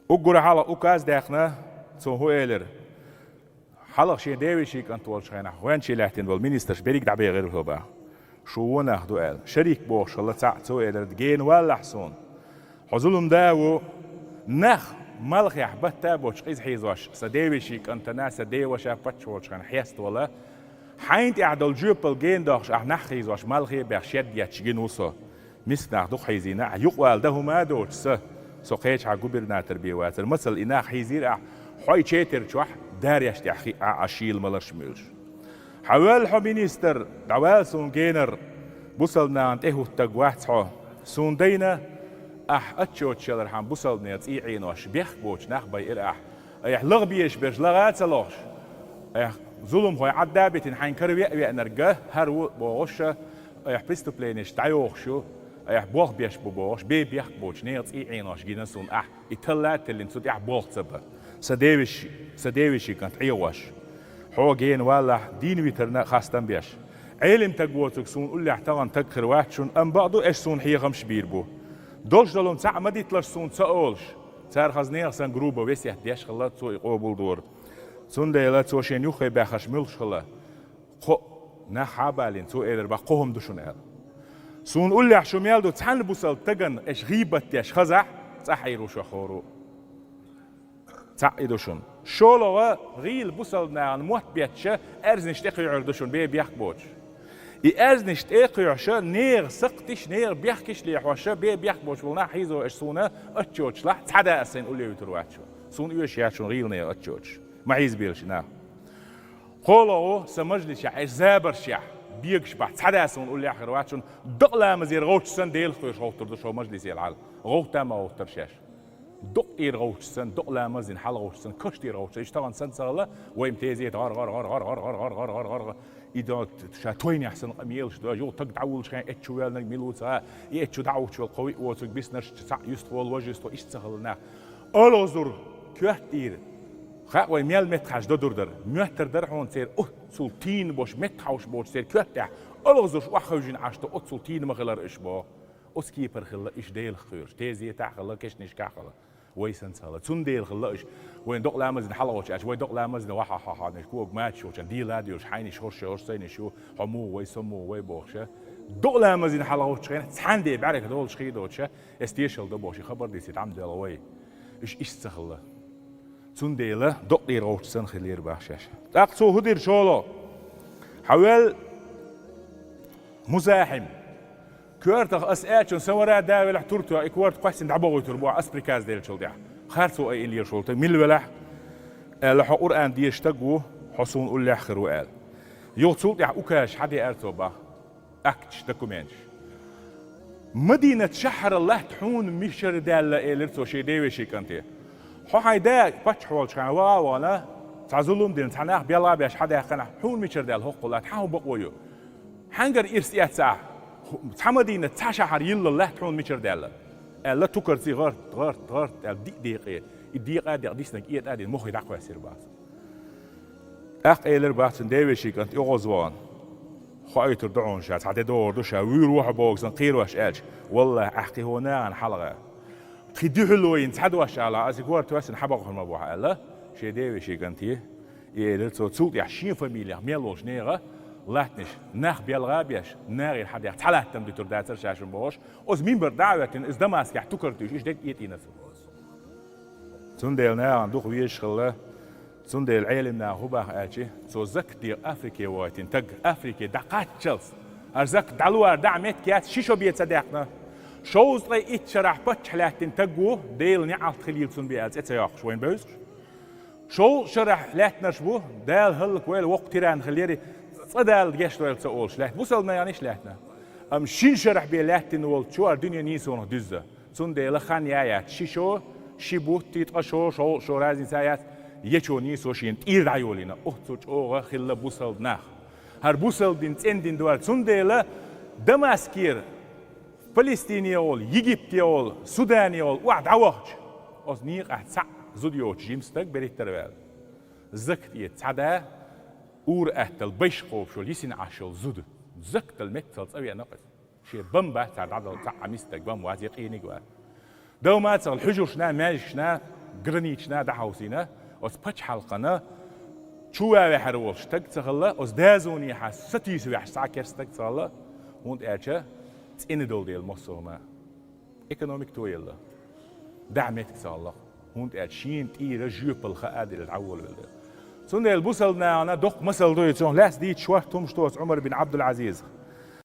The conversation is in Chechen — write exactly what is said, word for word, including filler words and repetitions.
Уггара хьалха указ даьккхина, цо хӀу элира: хьалха шен девешин кӀант волчу хенахь гӀоьнчий лаьттина болу министраш берриг дӀабехира хӀо баха. Шу вон нах ду аьлла. Шарик бохуш хилла цхьаъ, цо элира: гена валлахь суна. Хьо зулам да а ву, нах малхехь батта а боцуш къиза хьийзош, сан девешин кӀантана, сан деваша паччахь волчу хенахь хьеставала. Хьайна тӀехь долу жоьпалла гена дохуш, ахь нах хьийзош, малхе а беш, шед етташ гина ву со. Миска нах дукха хьийзийна, ахь юкъавала дан хӀума а доцуш сан, со кхечахьа губернатор бен вацара. Масала, и нах хьийзийра ахь, хьо и четар чохь дареш тӀехь хиъ Ӏа, Ӏа шийла маларш муьйлуш. Хьан ваьлла хьо министр, дӀавала суна генар, бусалба нахана тӀе хӀуттаг вац хьо. Суна дайна, ахь отчёташ ялархьама бусалбанийн цӀий Ӏенош, бехк боцуш нах байира ахь. Айхьа лаха безаш берш лаха а ца лохуш, айхьа зуламхой Ӏадда а битина, хьайн кара веа веанарг хӀара ву бохуш, айхьа преступленеш дӀайохуш ю, айхьа болх беш бу бохуш, бе бехк боцуш нехан цӀий Ӏенош гина суна ахь. И талла а теллина цу тӀехь болх ца бан. Сан девеш-, сан девешин кӀант Ӏехош. Хьо гена валлахь, дийна витарна а хастам беш. Ӏелим таг воцург суна уллехь тахана таг хир вац шуна, амма бакъду, аша суна хьехамаш бийр бу. Долуш долу цхьаъ ма дитталаш суна ца олуш. Цара хаза нехан санна груба весет деш хилла, цо и къобалдора. Цундела цо шен юххе баьхнарш муьлхаш хилла. Кхо нах хьа а балийна, цо элира баха, кхо хӀума ду шуна аьлла. Суна уллехь шу мел ду, цхьана бусалба стагана аша гӀийбат деш хазахь, цӀа хьийр ву шух хӀора. Цхьаъ и ду шуна. ШолгӀа, гӀийла бусалба нахана мотт бетташа аьрзнаш тӀекхуьйхьур ду шуна, бе бехк боцуш. И аьрзнаш тӀекхуьйхьуша, нехан сакхтиш, нехан бехкиш лехьоша, бе бехк боцуш болу нах хьийзо аша суна отчёташлахь, цхьа да аса сайна улле вуьтур вац шу. Суна оьшуш яц шуна гӀийла нехан отчёташ. Ма хьийзабелаш и нах. КхоалгӀа, сан мажлисехь, аша забаршехь, бегаш бахь, цхьа да суна уллехь хир вац шуна, докъа ламазера гӀовтта санна, Делах кхоьруш гӀовттур ду шо мажлисел хьал. ГӀовтта ма гӀовттара шаьш. Докъа тӀера гӀовтта санна, докъа ламаз дина хьала гӀовтта санна, каш тӀера гӀовтта санна, иштта тахана санна ца хилла, вайн тезета гӀар-гӀар-гӀар. И до ша тойнехь санна къамелаш до, юха таг дӀавуллучу хенахь эцчу ваьлланарг мила ву ца хаьа, и эцчу дӀа а вучу вала кхо-виъ воцург биснарш цхьаъ юстахволу, важа юстахволу, иштта ца хилла нах. Алгазур, коьртера. Хаьа вай мел меттахьаш додур дара. Моьттар дара хьуна церан оццул тийна бош, меттахьовш боцу церан коьртехь алгазурш охьахевжина Ӏаш ду, оццул тийна ма хилара уьш боху. Оцу кепара хилла уьш Делах кхоьруш. Тезетахь а хилла, кешнашкахь а хилла. Вай санна ца хилла. Цундела хилла уьш. Вайн докъа ламаз дина хьала гӀовтта аьлча, вай докъа ламаз дина вахьа-хьа-хьа, кога мачаш йолчун дийла а доьшуш, хьайнаш хӀорш, хӀорш сайнаш ю, хьо муха вай, со муха вай бохуша. Докъа ламаз дина хьала гӀовттачу хенахь, цхьаьна де бӀаьрга долуш хи доцуша, эс тешал до бохуш, и хабар дийцийта Ӏамделла вай. Уьш иштта ца хилла. Цундела докъа тӀера гӀовтта санна хилира бахьа шаьш. ТӀаккха цо хӀун дира шолгӀа? Хьан ваьлла Музахьим. Коьртах ас аьллачун сан вара а да велахь, тур тоьхна, и корта кхоьссина дӀабохуьйтур бу ахь, ас приказ деллачул тӀаьхьа. Харцо айина лелаш волу таг, мила велахь, аьлла, хьо Къуръан дезаш стаг ву, хьо суна уллехь хир ву аьлла. Юха цул тӀаьхьа указаш хьан деара цо бахьа? Акташ, документаш. Мадинат шахьарал латта хьуна мичара даьлла, элира цо шен девешин кӀанте. Хьо хьайн да паччахь волчу хенахь ваха а вахана, цхьа зулам дина, цхьа нах белха а беш хьан даьккхина, хьуна мичара даьлла хӀокху латта, хьан хӀун бакъо ю? Хьаьнгара ирс эцна ахь, цхьа Мадинат, цхьа шахьар йиллал латта хьуна мичара даьлла? Аьлла, тукарций гӀарт, гӀарт, гӀарт аьлла, диъ декъе, и декъа а декъа диснарг этӀа а дина, мохе дӀакхоьссира бац. ТӀаккха элира бац цуьнан девешин кӀант, оьгӀазвахана. Хоуьйтур ду хьуна ша, цхьа де догӀур ду ша, вуьйр ву хьо боху сан кхерош аьлча, валлахӀи, ахь кхин хӀун нахана хьалха. Кхин дуьхьал вайна цхьа дош ала, аса и корта тоьссина хьан бакъахьур ма бу хьан аьлла, шен девешин кӀанте. И элира цо, цул тӀаьхьа шен фамилех мел волчу нехан латтанаш нах белха а беш, нахера хьан дехна цхьа латтам дуьтур дацара шаьш хӀума бохуш, оцу минбар дӀа а хӀоьттина, иза Дамаскехь тукар туьйсуш, и дег этӀийна цо. Цундела нахана дукха везаш хилла, цундела Ӏелим наха хӀун баха аьлчи, цо закат декъа Африке вахийтина таг, Африке дӀакхаччалц, хӀара закат дӀалора дӀа меттиг яц, ши шо бен ца даьккхина. Шовзткъе итт шарахь паччахь лаьттина таг ву, Делан неӀалт хилийла цунна бен аьлла, цӀе ца йоккхуш, вайна бевзаш. Шовзткъа шарахь лаьттинарш бу, Дала хӀаллаквойла, воккха тиран хилира, цкъа Дала гечдойла ца олуш лаьтта. Бусалба нахана иштта лаьттина. Амма шина шарахь бен лаьттина волчо хӀара дуьне нийсонах дуьзна. Цундела хан яц, ши шо, ши бутт, ткъа шо, шовзткъа шо, разница яц, ечо нийсо шена тӀера дӀайолийна. Оццул чӀогӀа хилла бусалба нах. ХӀара бусалба дин цӀена дин ду аьлла. Цундела Дамаскера Палестине волу, Египте волу, Судане волу охьа дӀавахча, оцу некъахь цхьаъ зуда йоцуш жима стаг берхӀиттара ваьлла. Закат эца цхьа да, ур-атталла байш кхобуш йолу, йисина Ӏаш йолу зуда. Закатал меттал цӀа веана кхуьнца. Шен бан бац цара дӀадала, цхьа а миска стаг бан вац, я къийниг вац. Дов мацахь хьуьжаршна, маьждигашна, границашна дӀахьовсийна, оцу пачхьалкхана чу ваьхьар волуш стаг ца хилла, оцу дозанехьа сатуьйсуш ваьхьаш цхьа а керста стаг ца хилла, хӀунда аьлча цӀена долу дела массо а хӀума. Экономика тоелла. ДӀа меттиг ца хилла. ХӀунда аьлча шена тӀера жоьпалла хаа дела дӀаволавелла. Цундела бусалба нахана доккха масал ду и, цунах лаьцна дийца шортта хӀумнаш ду оцу Ӏумар бин Ӏабдул-Ӏазизах.